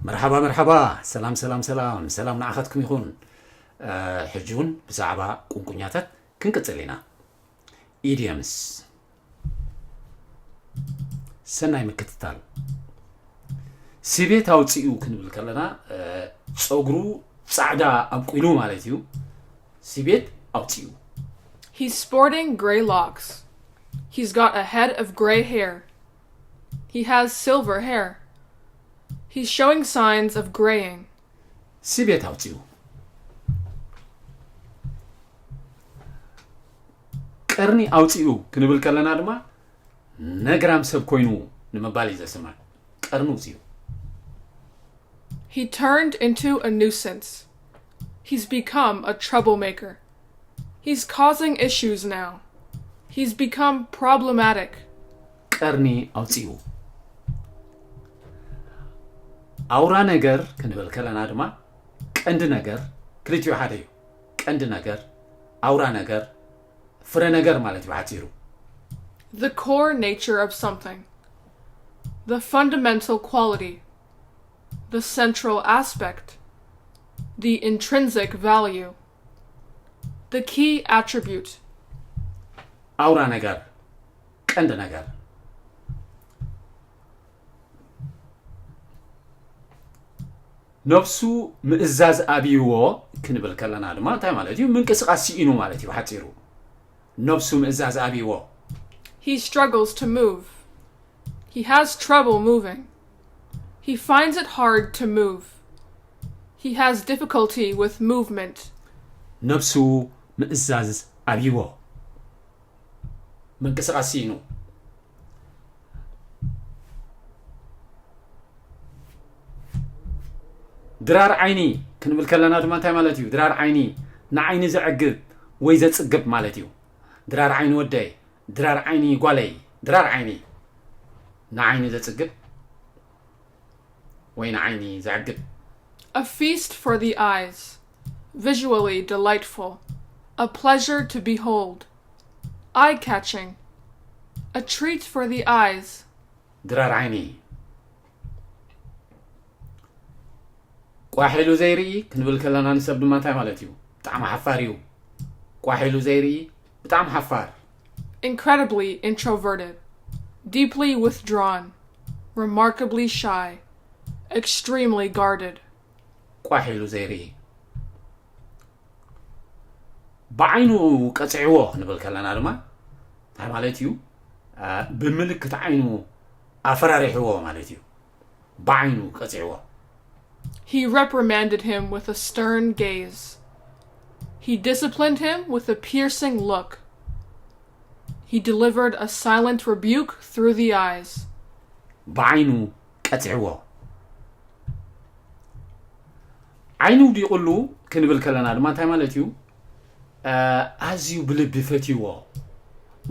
መርሓባ መርሓባ፣ ሰላም ሰላም ሰላም፣ ሰላም ንዓኻትኩም ይኹን። ሕጂ እውን ብዛዕባ ቁንቁኛታት ክንቅጽል ኢና። ኢድየምስ። ሰናይ ምክትታል። ሲቤት ኣውፂኡ ክንብል ከለና ጸጉሩ ፃዕዳ ኣብቂሉ ማለት እዩ። ሲቤት ኣውፂኡ። He's sporting gray locks. He's got a head of gray hair. He has silver hair. He's showing signs of graying. ሲቤት ኣውፂኡ። ቀርኒ ኣውፂኡ ክንብል ከለና ድማ ነግራም ሰብ ኮይኑ ንምባል እዩ ዘስምዕ። ቀርኒ ኣውፂኡ። He turned into a nuisance. He's become a troublemaker. He's causing issues now. He's become problematic. ቀርኒ ኣውፂኡ። ኣውራ ነገር ክንብል ከለና ድማ ቀንዲ ነገር ክልቲኡ ሓደ እዩ። ቀንዲ ነገር፣ ኣውራ ነገር፣ ፍረ ነገር ማለት እዩ ብሓፂሩ። The core nature of something. The fundamental quality. The central aspect. The intrinsic value. The key attribute. ኣውራ ነገር፣ ቀንዲ ነገር። ነብሱ ምእዛዝ ኣብይዎ ክንብል ከለና ድማ እንታይ ማለት እዩ? ምንቅስቃስ ስኢኑ ማለት እዩ ብሓፂሩ። ነብሱ ምእዛዝ ኣብይዎ። He struggles to move. He has trouble moving. He finds it hard to move. He has difficulty with movement. ነብሱ ምእዛዝ ኣብይዎ። ምንቅስቃስ ስኢኑ። ድራር ዓይኒ ክንብል ከለና ድማ እንታይ ማለት እዩ? ድራር ዓይኒ ንዓይኒ ዘዕግብ ወይ ዘጽግብ ማለት እዩ። ድራር ዓይኒ ወደይ፣ ድራር ዓይኒ ጓለይ፣ ድራር ዓይኒ ንዓይኒ ዘጽግብ ወይ ንዓይኒ ዘዕግብ። A feast for the eyes. Visually delightful. A pleasure to behold. Eye catching. A treat for the eyes. ድራር ዓይኒ። ቋሕ ኢሉ ዘይርኢ ክንብል ከለና ንሰብ ድማ እንታይ ማለት እዩ? ብጣዕሚ ሓፋር እዩ። ቋሕ ኢሉ ዘይርኢ ብጣዕሚ ሓፋር። Incredibly introverted. Deeply withdrawn. Remarkably shy. Extremely guarded. ቋሕ ኢሉ ዘይርኢ። ብዓይኑ ቀፂዕዎ ክንብል ከለና ድማ እንታይ ማለት እዩ? አ፣ ብምልክት ዓይኑ ኣፈራሪሕዎ ማለት እዩ። ብዓይኑ ቀፂዕዎ። He reprimanded him with a stern gaze. He disciplined him with a piercing look. He delivered a silent rebuke through the eyes. ብዓይኑ ቀፂዕዎ። ዓይኑ ውዲቕሉ ክንብል ከለና ድማ እንታይ ማለት እዩ? አ፣ ኣዝዩ ብልቢ ፈትይዎ፣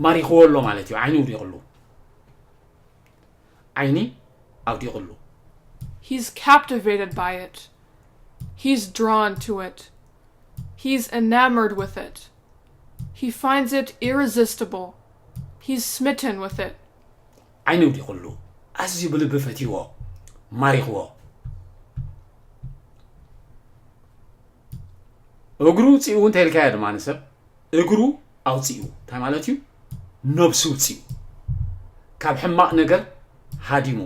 ማሪኽዎ ኣሎ ማለት እዩ። ዓይኑ ውዲቕሉ። ዓይኒ ኣውዲቕሉ። He's captivated by it. He's drawn to it. He's enamored with it. He finds it irresistible. He's smitten with it. ዓይኒ ውዲቕሉ፣ ኣዝዩ ብልቢ ፈትይዎ፣ ማሪኽዎ። እግሩ ውፂኡ እንተልካዮ ድማ ንሰብ እግሩ ኣውፂኡ እንታይ ማለት እዩ? ነብሱ ውፂኡ፣ ካብ ሕማቕ ነገር ሃዲሙ።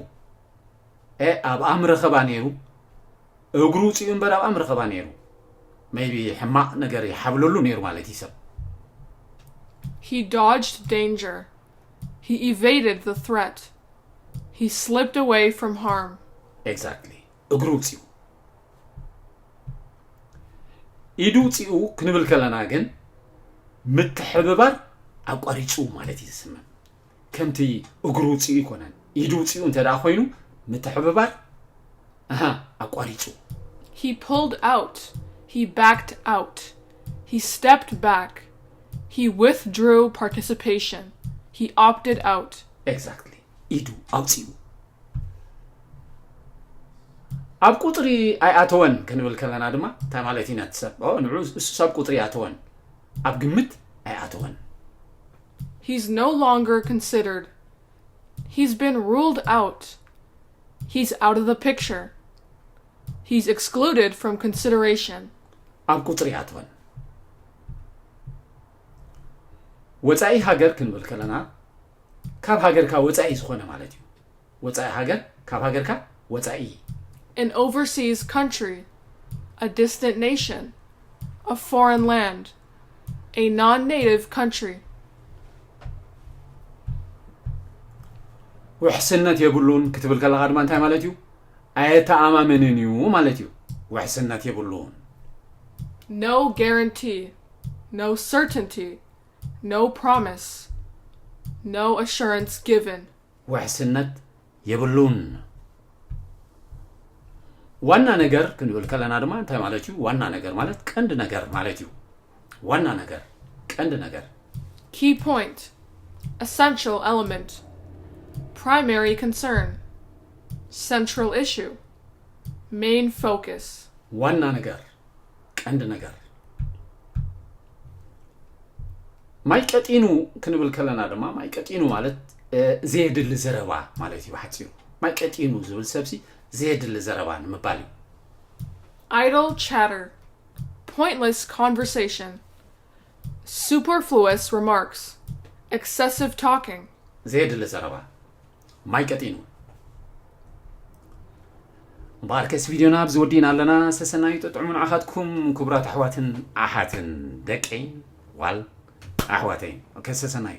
እ፣ ኣብኣ ምረኸባ ነይሩ። እግሩ ውፂኡ እምበር ኣብኣ ምረኸባ ነይሩ። ሜይቢ ሕማቕ ነገር ይሓብለሉ ነይሩ ማለት እዩ ሰብ። He dodged danger. He evaded the threat. He slipped away from harm. ኤግዛክትሊ። እግሩ ውፂኡ። ኢዱ ውፂኡ ክንብል ከለና ግን ምትሕብባር ኣቋሪፁ ማለት እዩ ዝስምዕ። ከምቲ እግሩ ውፂኡ ኣይኮነን። ኢዱ ውፂኡ እንተ ደኣ ኮይኑ ምትሕብባር፣ ኣሃ፣ ኣቋሪፁ። He pulled out. He backed out. He stepped back. He withdrew participation. He opted out. ኤግዛክትሊ። ኢዱ ኣውፂኡ። ኣብ ቁፅሪ ኣይኣተወን ክንብል ከለና ድማ እንታይ ማለት እዩ ነቲ ሰብ? ኦ፣ ንዑ እሱስ ኣብ ቁፅሪ ኣይኣተወን። ኣብ ግምት ኣይኣተወን። He's no longer considered. He's been ruled out. He's out of the picture. He's excluded from consideration. ኣብ ቁፅሪ ይኣትወን። ወፃኢ ሃገር ክንብል ከለና ካብ ሃገርካ ወፃኢ ዝኾነ ማለት እዩ። ወፃኢ ሃገር፣ ካብ ሃገርካ ወፃኢ። An overseas country. A distant nation. A foreign land. A non native country. ውሕስነት የብሉን ክትብል ከለኻ ድማ እንታይ ማለት እዩ? ኣየተኣማምንን እዩ ማለት እዩ። ውሕስነት የብሉን። No guarantee. No certainty. No promise. No assurance given. ውሕስነት የብሉን። ዋና ነገር ክንብል ከለና ድማ እንታይ ማለት እዩ? ዋና ነገር ማለት ቀንዲ ነገር ማለት እዩ። ዋና ነገር፣ ቀንዲ ነገር። Key point. Essential element. Primary concern. Central issue. Main focus. ዋና ነገር፣ ቀንዲ ነገር። ማይ ቀጢኑ ክንብል ከለና ድማ ማይ ቀጢኑ ማለት ዘየድሊ ዘረባ ማለት እዩ። ብሓፂሩ ማይ ቀጢኑ ዝብል ሰብሲ ዘየድሊ ዘረባ ንምባል እዩ። Idle chatter. Pointless conversation. Superfluous remarks. Excessive talking. ዘየድሊ ዘረባ፣ ማይ ቀጢኑ። እምበኣርከስ ቪድዮና ኣብዚ ወዲእና ኣለና። ሰሰናዩ ጥዑም ንዓኻትኩም ክቡራት ኣሕዋትን ኣሓትን ደቀይ ዋል ኣሕዋተይ። ኦኬ፣ ሰሰናዩ።